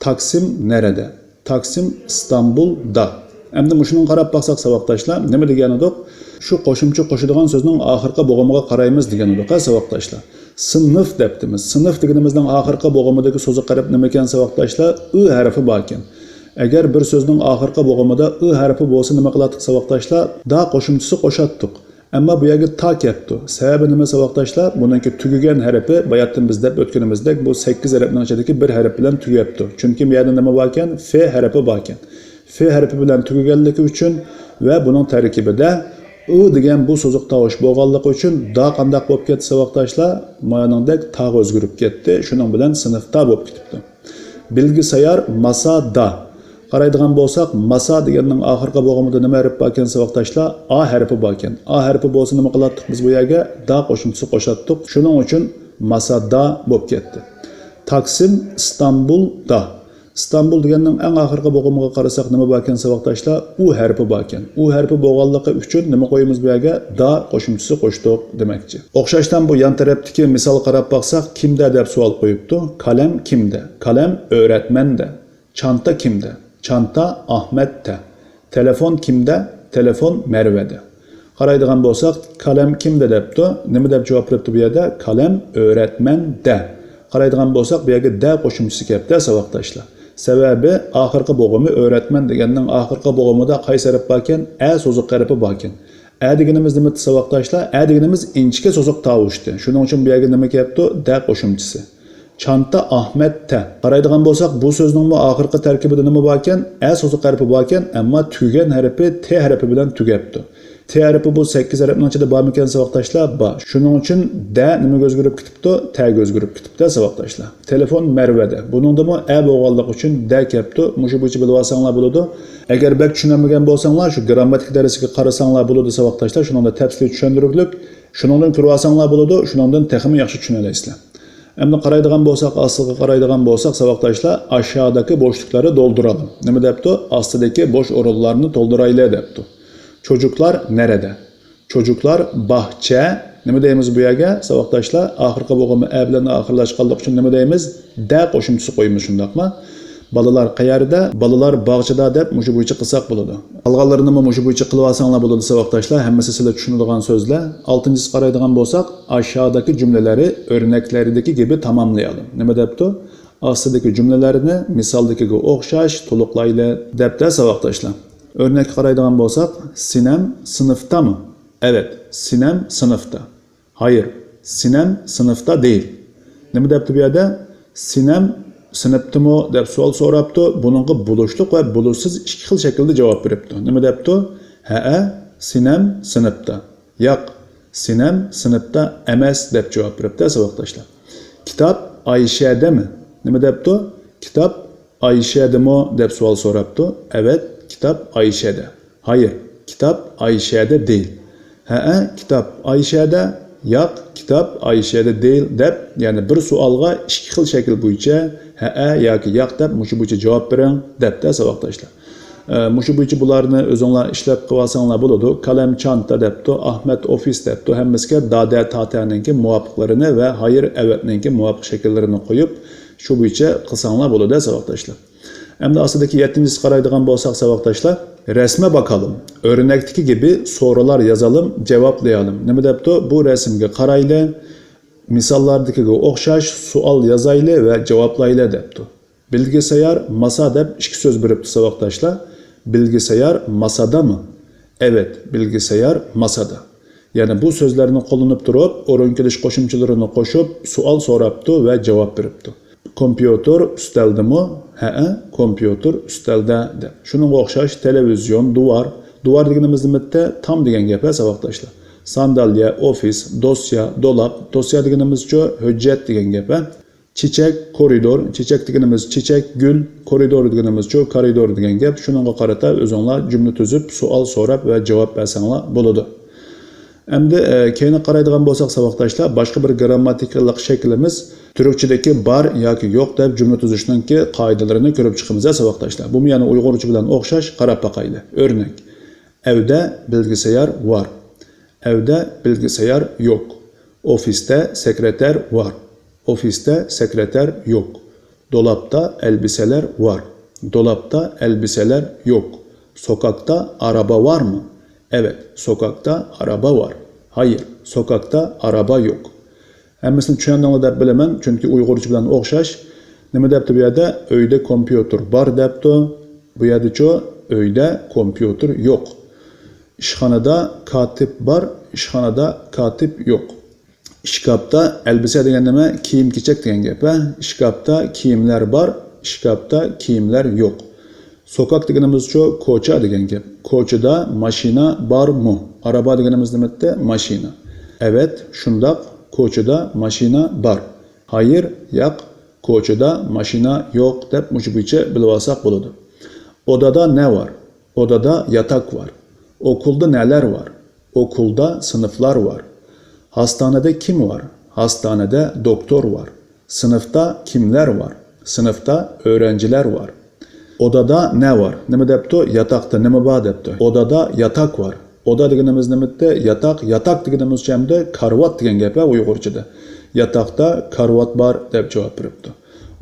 تاكسىم نەرەدە؟ تاكسىم ئىستانبۇلدا. ئەمدى مۇشۇنىڭغا قاراپ باقساق ساۋاقداشلار، نېمە دېگەنىدۇق؟ شۇ قوشۇمچە قوشىدىغان سۆزنىڭ ئاخىرقى بوغۇمىغا قارايمىز دېگەنىدۇق ھە ساۋاقداشلار. سىنىف دەپتىمىز. سىنىف دېگىنىمىزنىڭ ئاخىرقى بوغۇمىدىكى سوزۇق ھەرپ نېمىكەن ساۋاقداشلار؟ ئۇ ھەرپى باركەن. ئەگەر بىر سۆزنىڭ ئاخىرقى بوغۇمىدا ئۇ ھەرپى بولسا نېمە قىلاتتۇق ساۋاقداشلار؟ دا قوشۇمچىسى قوشاتتۇق. ئەمما بۇ يەرگە تا كەپتۇ. سەۋەبى نېمە ساۋاقداشلار؟ بۇنىڭكى تۈگىگەن ھەرپى باياتىن بىز دەپ ئۆتكىنىمىزدەك بۇ سەككىز ھەرپنىڭ ئىچىدىكى بىر ھەرپ بىلەن تۈگەپتۇ. چۈنكى بۇ يەردە نېمە باركەن؟ ف ھەرپى باركەن. ف ھەرپى بىلەن تۈگىگەنلىكى ئۈچۈن ۋە بۇنىڭ تەركىبىدە ئۇ دېگەن بۇ سوزۇق تاۋۇش بولغانلىقى ئۈچۈن دا قانداق بولۇپ كەتتى ساۋاقداشلار؟ مانىڭدەك تاغا ئۆزگىرىپ كەتتى. شۇنىڭ بىلەن سىنىفتا بولۇپ كېتىپتۇ. بىلگىسەيار ماسادا. قارايدىغان بولساق، ماسا دېگەننىڭ ئاخىرقى بوغۇمىدا نېمە ھەرپ باركەن ساۋاقداشلار؟ ئا ھەرپى باركەن. ئا ھەرپى بولسا نېمە قىلاتتۇق بىز بۇ يەرگە؟ دا قوشۇمچىسى قوشاتتۇق. شۇنىڭ ئۈچۈن ماسادا بولۇپ كەتتى. تاكسىم ئىستانبۇلدا. ئىستانبۇل دېگەننىڭ ئەڭ ئاخىرقى بوغۇمىغا قارىساق نېمە باركەن ساۋاقداشلار؟ ئۇ ھەرپى باركەن. ئۇ ھەرپى بولغانلىقى ئۈچۈن نېمە قويىمىز بۇ يەرگە؟ دا قوشۇمچىسى قوشتۇق دېمەكچى. ئوخشاشتىن بۇ يان تەرەپتىكى مىسالغا قاراپ باقساق، كىمدە دەپ سوئال قويۇپتۇ. قەلەم كىمدە؟ قەلەم ئۆرەتمەندە. چانتا كىمدە؟ چانتا ئەخمەتتە. تېلېفون كىمدە؟ تېلېفون مەرۋەدە. قارايدىغان بولساق، قەلەم كىمدە دەپتۇ؟ نېمە دەپ جاۋاب بېرىپتۇ بۇ يەردە؟ قەلەم ئۆرەتمەندە. قارايدىغان بولساق، بۇ يەرگە دە قوشۇمچىسى كەپتۇ ساۋاقداشلار. سەۋەبى ئاخىرقى بوغۇمى ئۆرەتمەن دېگەننىڭ ئاخىرقى بوغۇمىدا قايسى ھەرپ باركەن؟ ئە سوزۇق ھەرپى باركەن. ئە دېگىنىمىز نېمە ساۋاقداشلار؟ ئە دېگىنىمىز ئىنچىكە سوزۇق تاۋۇشتى. شۇنىڭ ئۈچۈن بۇ يەرگە نېمە كەپتۇ؟ دە قوشۇمچىسى. چانتا ئەخمەتتە. قارايدىغان بولساق، بۇ سۆزنىڭمۇ ئاخىرقى تەركىبىدە نېمە باركەن؟ ئە سوزۇق ھەرپى باركەن، ئەمما تۈگىگەن ھەرپى ت ھەرپى بىلەن تۈگەپتۇ. ت ھەرپى بۇ سەككىز ھەرپنىڭ ئىچىدە بارمىكەن ساۋاقداشلار؟ بار. شۇنىڭ ئۈچۈن دە نېمىگە ئۆزگىرىپ كېتىپتۇ؟ تەگە ئۆزگىرىپ كېتىپتۇ ساۋاقداشلار. تېلېفون مەرۋەدە. بۇنىڭدىمۇ ئە بولغانلىقى ئۈچۈن دە كەپتۇ. مۇشۇ بويىچە بىلىۋالساڭلار بولىدۇ. ئەگەر بەك چۈشىنەلمىگەن بولساڭلار، شۇ گىرامماتىكا دەرسىگە قارىساڭلار بولىدۇ ساۋاقداشلار. شۇنىڭدا تەپسىلىي چۈشەندۈرۈكلۈك. شۇنىڭدىن كۆرۈۋالساڭلار بولىدۇ. شۇنىڭدىن تېخىمۇ ياخشى چۈشىنەلەيسىلەر. ئەمدى قارايدىغان بولساق، ئاستىغا قارايدىغان بولساق، ساۋاقداشلار، ئاشادىكى بوشلۇقلارنى دولدۇرالىڭ. نېمە دەپتۇ؟ ئاستىدىكى بوش ئورۇنلارنى تولدۇرايلى دەپتۇ. چوجۇكلار نەرەدە؟ چوجۇكلار باھچە. نېمە دەيمىز بۇ يەرگە، ساۋاقداشلار؟ ئاخىرقى بوغۇمى ئە بىلەن ئاخىرلاشقانلىقى ئۈچۈن نېمە دەيمىز؟ دە قوشۇمچىسى قويىمىز، شۇنداقمۇ؟ بالىلار قەيەردە؟ بالىلار باغچىدا دەپ مۇشۇ بويىچە قىلساق بولىدۇ. قالغانلىرىنىمۇ مۇشۇ بويىچە قىلىۋالساڭلار بولىدۇ، ساۋاقداشلار. ھەممىسى سىلەر چۈشىنىدىغان سۆزلەر. ئالتىنچىسى قارايدىغان بولساق، ئاشادىكى جۈملىلەرى ئۆرنەكلەردىكى گېپى تاماملىيالىم. نېمە دەپتۇ؟ ئاستىدىكى جۈملىلەرنى مىسالدىكىگە ئوخشاش تولۇقلايلى دەپتە، ساۋاقداشلار. ئۆرنەككە قارايدىغان بولساق، سىنەم سىنىپتامۇ؟ ئەۋەت، سىنەم سىنىپتا. ھايىر، سىنەم سىنىپتا دېيىل. نېمە دەپتۇ بۇ يەردە؟ سىنەم سىنىپتىمۇ دەپ سوئال سوراپتۇ. بۇنىڭغا بولۇشلۇق ۋە بولۇشسىز ئىككى خىل شەكىلدە جاۋاب بېرىپتۇ. نېمە دەپتۇ؟ ھەئە، سىنەم سىنىپتا. ياق، سىنەم سىنىپتا ئەمەس دەپ جاۋاب بېرىپتۇ، ساۋاقداشلار. كىتاب ئايشەدىمۇ؟ نېمە دەپتۇ؟ كىتاب ئايشەدىمۇ دەپ سوئال سوراپتۇ. ئەۋەت، كىتاب ئايشەدە. ھايىر، كىتاب ئايشەدە دېيىل. ھەئە، كىتاب ئايشەدە. ياق، كىتاب ئايشەدە دېيىل دەپ، يەنى بىر سوئالغا ئىككى خىل شەكىل بويىچە ھەئە ياكى ياق دەپ مۇشۇ بويىچە جاۋاب بېرىڭ دەپتە، ساۋاقداشلار. ئە، مۇشۇ بويىچە بۇلارنى ئۆزۈڭلار ئىشلەپ قىلىۋالساڭلار بولىدۇ. كالەم چانتا دەپتۇ، ئاھمەت ئوفىس دەپتۇ. ھەممىسىگە دادە تاتەنىڭكى مۇۋاپىقلىرىنى ۋە ھايىر ئەۋەتنىڭكى مۇۋاپىق شەكىللىرىنى قويۇپ، شۇ بويىچە قىلساڭلار بولىدۇ، ساۋاقداشلار. ئەمدى ئاستىدىكى يەتتىنچىسىگە قارايدىغان بولساق، ساۋاقداشلار، رەسمە باقالىم. ئۆرنەكتىكى گېپى سورۇنلار يازالىم، جاۋابلىيالىم. نېمە دەپتۇ؟ بۇ رەسىمگە قارايلى، مىساللاردىكىگە ئوخشاش سوئال يازايلى ۋە جاۋابلايلى دەپتۇ. بىلگىسەيار ماسا دەپ ئىككى سۆز بېرىپتۇ، ساۋاقداشلار. بىلگىسەيار ماسادامۇ؟ ئەۋەت، بىلگىسەيار ماسادا. يەنى بۇ سۆزلەرنى قوللىنىپ تۇرۇپ، ئورۇن كېلىش قوشۇمچىلىرىنى قوشۇپ، سوئال سوراپتۇ ۋە جاۋاب بېرىپتۇ. كومپيۇتېر ئۈستەلدىمۇ؟ ھەئە، كومپيۇتېر ئۈستەلدە دەپ. شۇنىڭغا ئوخشاش تېلېۋىزىيون، دۇۋار. دۇۋار دېگىنىمىز نېمىتتە؟ تام دېگەن گەپ، ھە، ساۋاقداشلار. سانداليە، ئوفىس، دوسيا، دولاپ. دوسيا دېگىنىمىزچۇ؟ ھۆججەت دېگەن گەپ، ھە. چېچەك، كورىدور. چېچەك دېگىنىمىز چېچەك، گۈل. كورىدور دېگىنىمىزچۇ؟ كارىدور دېگەن گەپ. شۇنىڭغا قارىتا ئۆزۈڭلار جۈملە تۈزۈپ، سوئال سوراپ ۋە جاۋاب بەرسەڭلار بولىدۇ. ئەمدى، ئە، كېيىنى قارايدىغان بولساق، ساۋاقداشلار، باشقا بىر گىرامماتىكىلىق شەكلىمىز تۈركچىدىكى بار ياكى يوق دەپ جۈملە تۈزۈشنىڭكى قائىدىلىرىنى كۆرۈپ چىقىمىز، ھە، ساۋاقداشلار. بۇمۇ يەنە ئۇيغۇرچە بىلەن ئوخشاش، قاراپ باقايلى. ئۆرنەك. ئەۋدە بىلگىسەيار ۋار. ئەۋدە بىلگىسەيار يوق. ئوفىستە سېكرېتار ۋار. ئوفىستە سېكرېتار يوق. دولابتا ئەلبىسەلەر ۋار. دولابتا ئەلبىسەلەر يوق. سوكاكتا ئارابا ۋارمۇ؟ ئەۋەت، سوكاكتا ئارابا ۋار. ھايىر، سوكاكتا ئارابا يوق. ھەممىسىنى چۈشەندىڭلار دەپ بىلىمەن، چۈنكى ئۇيغۇرچە بىلەن ئوخشاش. نېمە دەپتۇ بۇ يەردە؟ ئۆيدە كومپيۇتېر بار دەپتۇ. بۇ يەردىچۇ؟ ئۆيدە كومپيۇتېر يوق. ئىشخانىدا كاتىپ بار، ئىشخانىدا كاتىپ يوق. ئىشكاپتا ئەلبىسە دېگەن نېمە؟ كىيىم-كېچەك دېگەن گەپ، ھە؟ ئىشكاپتا كىيىملەر بار، ئىشكاپتا كىيىملەر يوق. سوكاك دېگىنىمىزچۇ؟ كوچا دېگەن گەپ. كوچىدا ماشىنا بارمۇ؟ ئارابا دېگىنىمىز نېمىتتى؟ ماشىنا. ئەۋەت، شۇنداق، كوچىدا ماشىنا بار. ھايىر، ياق، كوچىدا ماشىنا يوق دەپ مۇشۇ بويىچە بىلىۋالساق بولىدۇ. ئودادا نە بار؟ ئودادا ياتاك بار. ئوكۇلدا نەلەر بار؟ ئوكۇلدا سىنىپلار بار. ھاستانىدە كىم بار؟ ھاستانىدە دوكتور بار. سىنىپتا كىملەر بار؟ سىنىپتا ئۆرەنجىلەر بار. ئودادا نە بار؟ نېمە دەپتۇ؟ ياتاقتا نېمە بار دەپتۇ. ئودادا ياتاك بار. ئودا دېگىنىمىز نېمىتتى؟ ياتاق. ياتاك دېگىنىمىزچە ئەمدى كارىۋات دېگەن گەپ، ھە، ئۇيغۇرچىدا. ياتاقتا كارىۋات بار دەپ جاۋاب بېرىپتۇ.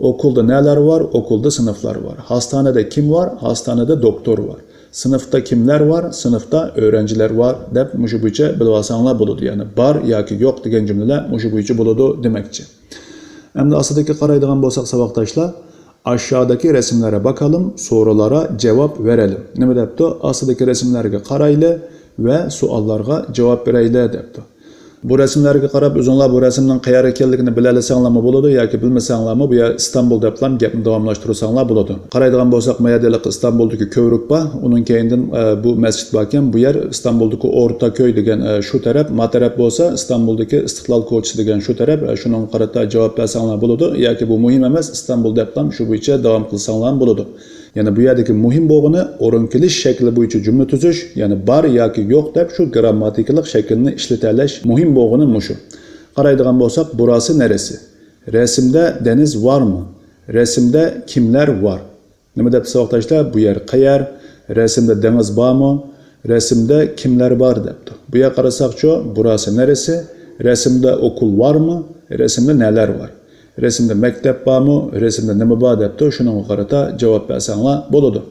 ئوكۇلدا نەلەر بار؟ ئوكۇلدا سىنىپلار بار. ھاستانىدە كىم بار؟ ھاستانىدە دوكتور بار. سىنىپتا كىملەر بار؟ سىنىپتا ئۆرەنجىلەر بار دەپ مۇشۇ بويىچە بىلىۋالساڭلار بولىدۇ. يەنى بار ياكى يوق دېگەن جۈملىلەر مۇشۇ بويىچە بولىدۇ دېمەكچى. ئەمدى ئاستىدىكى قارايدىغان بولساق، ساۋاقداشلار، ئاشادىكى رەسىملەرگە باقالىم، سورۇنلارغا جاۋاب بېرەلىم. نېمە دەپتۇ؟ ئاستىدىكى رەسىملەرگە قارايلى ۋە سوئاللارغا جاۋاب بېرەيلى دەپتۇ. بۇ رەسىملەرگە قاراپ ئۆزۈڭلار بۇ رەسىمنىڭ قەيەرگە ئىكەنلىكىنى بىلەلىسەڭلارمۇ بولىدۇ ياكى بىلمىسەڭلارمۇ بۇ يەر ئىستانبۇل دەپلا گەپنى داۋاملاشتۇرساڭلار بولىدۇ. قارايدىغان بولساق، ما يەردە ھېلىقى ئىستانبۇلدىكى كۆۋرۈك بار، ئۇنىڭ كەينىدىن، ئە، بۇ مەسچىت باركەن، بۇ يەر ئىستانبۇلدىكى ئورتا كۆي دېگەن، ئە، شۇ تەرەپ، ما تەرەپ بولسا ئىستانبۇلدىكى ئىستىقلال كوچىسى دېگەن شۇ تەرەپ، ئە، شۇنىڭغا قارىتا جاۋاب بەرسەڭلار بولىدۇ ياكى بۇ مۇھىم ئەمەس، ئىستانبۇل دەپلا شۇ بويىچە داۋام قىلساڭلار بولىدۇ. يەنى بۇ يەردىكى مۇھىم بولغىنى ئورۇن كېلىش شەكلى بويىچە جۈملە تۈزۈش، يەنى بار ياكى يوق دەپ شۇ گىرامماتىكىلىق شەكىلنى ئىشلىتەلەش مۇھىم بولغىنى مۇشۇ. قارايدىغان بولساق، بۇراسى نەرىسى؟ رەسىمدە دېنىز ۋارمۇ؟ رەسىمدە كىملەر ۋار؟ نېمە دەپتۇ ساۋاقداشلار؟ بۇ يەر قەيەر؟ رەسىمدە دېڭىز بارمۇ؟ رەسىمدە كىملەر بار دەپتۇ. بۇ يەرگە قارىساقچۇ، بۇراسى نەرىسى؟ رەسىمدە ئوكۇل ۋارمۇ؟ رەسىمدە نەلەر ۋار؟ رەسىمدە مەكتەپ بارمۇ؟ رەسىمدە نېمە بار دەپتۇ. شۇنىڭغا قارىتا جاۋاب بەرسەڭلار بولىدۇ.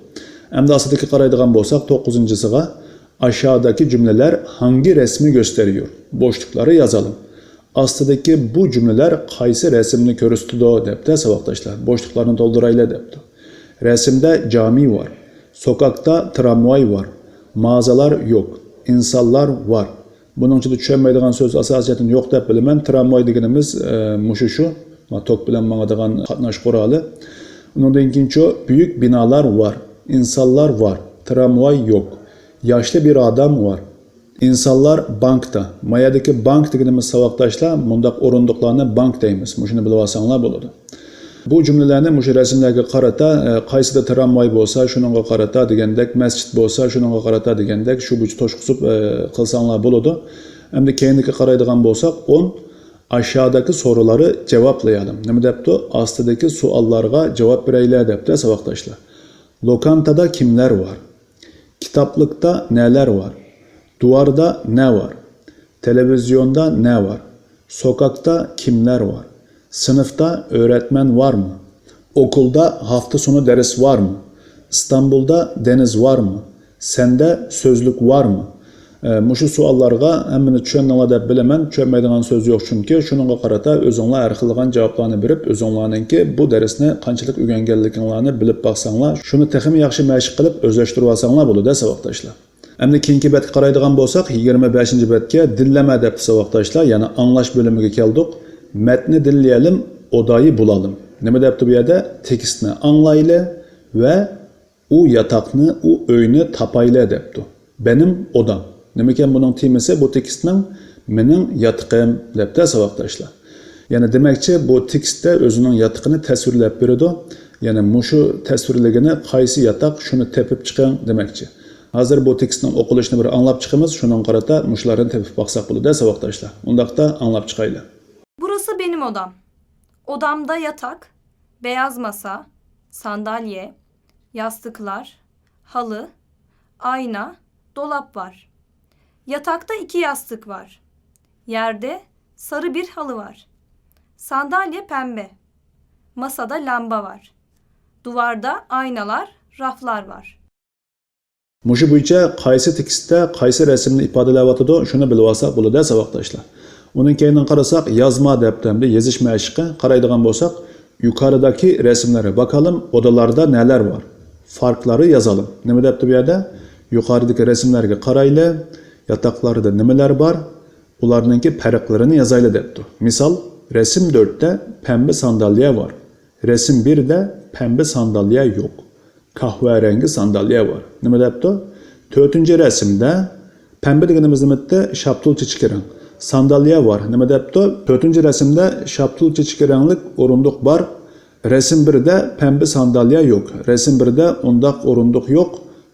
ئەمدى ئاستىدىكى قارايدىغان بولساق، توققۇزىنچىسىغا، ئاشادىكى جۈملىلەر ھاڭگى رەسمى گۆستېرىيۇر؟ بوشلۇقلارنى يازالىم. ئاستىدىكى بۇ جۈملىلەر قايسى رەسىمنى كۆرسىتىدۇ دەپتۇ ساۋاقداشلار. بوشلۇقلارنى تولدۇرايلى دەپتۇ. رەسىمدە جامى ۋار. سوكاكتا ترامۋاي ۋار. مازالار يوق. ئىنسانلار ۋار. بۇنىڭ ئىچىدە چۈشەنمەيدىغان سۆز ئاساسىيەتەن يوق دەپ بىلىمەن. ترامۋاي دېگىنىمىز، ئە، مۇشۇ شۇ. ما، توك بىلەن ماڭىدىغان قاتناش قورالى. ئۇنىڭدىن كېيىنچۇ، بۈيۈك بىنالار ۋار. ئىنسانلار ۋار. ترامۋاي يوق. ياشلى بىر ئادام ۋار. ئىنسانلار بانكتا. ما يەردىكى بانك دېگىنىمىز ساۋاقداشلار، مۇنداق ئورۇندۇقلارنى بانك دەيمىز. مۇشۇنى بىلىۋالساڭلار بولىدۇ. بۇ جۈملىلەرنى مۇشۇ رەسىملەرگە قارىتا، ئە، قايسىدا ترامۋاي بولسا، شۇنىڭغا قارىتا دېگەندەك، مەسچىت بولسا، شۇنىڭغا قارىتا دېگەندەك، شۇ بويىچە توشقۇزۇپ، ئە، قىلساڭلار بولىدۇ. ئەمدى كەينىدىكى قارايدىغان بولساق، ئون، ئاشادىكى سورۇلارنى جاۋابلايالىم. نېمە دەپتۇ؟ ئاستىدىكى سوئاللارغا جاۋاب بېرەيلى دەپتۇ ساۋاقداشلار. لوكانتادا كىملەر بار؟ كىتابلىقتا نەلەر بار؟ دۇۋاردا نە بار؟ تېلېۋىزىيوندا نە بار؟ سوكاكتا كىملەر بار؟ سىنىپتا ئۆگەتمەن بارمۇ؟ ئوكۇلدا ھەپتە سوڭى دەرس بارمۇ؟ ئىستانبۇلدا دېڭىز بارمۇ؟ سەندە سۆزلۈك بارمۇ؟ ئە، مۇشۇ سوئاللارغا ھەممىنى چۈشەندىڭلار دەپ بىلىمەن. چۈشەنمەيدىغان سۆز يوق، چۈنكى شۇنىڭغا قارىتا ئۆزۈڭلار ھەر خىللىغان جاۋابلارنى بېرىپ، ئۆزۈڭلارنىڭكى بۇ دەرسنى قانچىلىك ئۆگەنگەنلىكىڭلارنى بىلىپ باقساڭلار، شۇنى تېخىمۇ ياخشى مەشىق قىلىپ ئۆزلەشتۈرۈۋالساڭلار بولىدۇ ساۋاقداشلار. ئەمدى كېيىنكى بەتكە قارايدىغان بولساق، يىگىرمە بەشىنچى بەتكە دىنلەمە دەپتۇ ساۋاقداشلار، يەنى ئاڭلاش بۆلۈمىگە كەلدۇق. مەتنى دىنلىيەلىم، ئۇدايى بولالىم. نېمە دەپتۇ بۇ يەردە؟ تېكىستنى ئاڭلايلى ۋە ئۇ ياتاقنى، ئۇ ئۆينى تاپايلى دەپتۇ. بەنىم ئۇدام. نېمىكەن بۇنىڭ تېمىسى؟ بۇ تېكىستنىڭ مېنىڭ ياتىقىم دەپتۇ ساۋاقداشلار. يەنى دېمەكچى، بۇ تېكىستتە ئۆزىنىڭ ياتىقىنى تەسۋىرلەپ بېرىدۇ. يەنى مۇشۇ تەسۋىرلىگىنى قايسى ياتاق، شۇنى تېپىپ چىقىڭ دېمەكچى. ھازىر بۇ تېكىستنىڭ ئوقۇلۇشىنى بىر ئاڭلاپ چىقىمىز، شۇنىڭغا قارىتا مۇشۇلارنى تېپىپ باقساق بولىدۇ ساۋاقداشلار. ئۇنداقتا ئاڭلاپ چىقايلى. Burası benim odam. Odamda yatak, beyaz masa, sandalye, yastıklar, halı, ayna, dolap var. Yatakta iki yastık var. Yerde sarı bir halı var. Sandalye pembe. Masada lamba var. Duvarda aynalar, raflar var. مۇشۇ بويىچە قايسى تېكىستتە قايسى رەسىمنى ئىپادىلەۋاتىدۇ، شۇنى بىلىۋالساق بولىدۇ ساۋاقداشلار. ئۇنىڭ كەينىدىن قارىساق، يازما دەپتۇ ھەمدە يېزىش مەشىقى. قارايدىغان بولساق، يۇقىرىدىكى رەسىملەرگە باقالىم، ئۇدىلاردا نەلەر بار؟ فاركلارنى يازالىم. نېمە دەپتۇ بۇ يەردە؟ يۇقىرىدىكى رەسىملەرگە قارايلى، ياتاقلاردا نېمىلەر بار؟ ئۇلارنىڭكى پەرقلىرىنى يازايلى دەپتۇ. مىسال، رەسىم تۆتتە پەمبە سانداليە بار. رەسىم بىردە پەمبە سانداليە يوق. قەھۋەرەڭگى سانداليە بار. نېمە دەپتۇ؟ تۆتىنچى رەسىمدە پەمبە دېگىنىمىز نېمە دەپتۇ؟ شاپتۇل چېچىكى رەڭ. سانداليە بار. نېمە دەپتۇ؟ تۆتىنچى رەسىمدە شاپتۇل چېچىكى رەڭلىك ئورۇندۇق بار. رەسىم بىردە پەمبە سانداليە يوق. رەسىم بىردە ئۇنداق ئورۇندۇق يوق.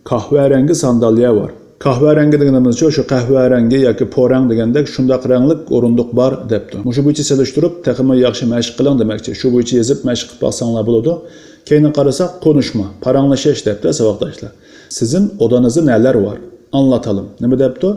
قەھۋەرەڭگى سانداليە بار. قەھۋەرەڭگى دېگىنىمىزچۇ، شۇ قەھۋەرەڭگى ياكى پورەڭ دېگەندەك شۇنداق رەڭلىك ئورۇندۇق بار دەپتۇ. مۇشۇ بويىچە سېلىشتۇرۇپ تېخىمۇ ياخشى مەشىق قىلىڭ دېمەكچى. شۇ بويىچە يېزىپ مەشىق قىلىپ باقساڭلار بولىدۇ. كەينىگە قارىساق، قونۇشما، پاراڭلىشىش دەپتۇ ساۋاقداشلار. سىزنىڭ ئۇدىڭىزدا نەلەر بار؟ ئاڭلاتالىم. نېمە دەپتۇ؟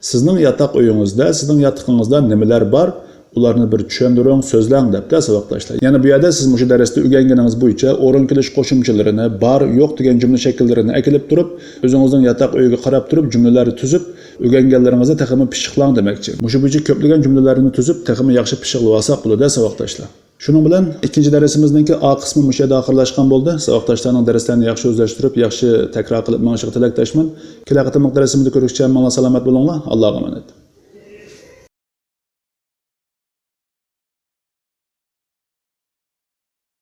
سىزنىڭ ياتاق ئۆيىڭىزدە، سىزنىڭ ياتىقىڭىزدا نېمىلەر بار؟ ئۇلارنى بىر چۈشەندۈرۈڭ، سۆزلەڭ دەپتۇ ساۋاقداشلار. يەنە بۇ يەردە سىز مۇشۇ دەرستە ئۆگەنگىنىڭىز بويىچە ئورۇن كېلىش قوشۇمچىلىرىنى، بار، يوق دېگەن جۈملە شەكىللىرىنى ئەكېلىپ تۇرۇپ، ئۆزىڭىزنىڭ ياتاق ئۆيىگە قاراپ تۇرۇپ جۈملىلەرنى تۈزۈپ، ئۆگەنگەنلىرىڭىزنى تېخىمۇ پىششىقلاڭ دېمەكچى. مۇشۇ بويىچە كۆپلىگەن جۈملىلەرنى تۈزۈپ، تېخىمۇ ياخشى پىششىقلىۋالساق بولىدۇ ساۋاقداشلار. شۇنىڭ بىلەن ئىككىنچى دەرسىمىزنىڭكى ئا قىسمى مۇشۇ يەردە ئاخىرلاشقان بولدى. ساۋاقداشلارنىڭ دەرسلەرنى ياخشى ئۆزلەشتۈرۈپ، ياخشى تەكرار قىلىپ مېڭىشىغا تىلەكداشمەن. كېلەر قېتىملىق دەرسىمىزدە كۆرۈشكىچە ھەممىڭلار سالامەت بولۇڭلار. ئاللاغا ئامانەت.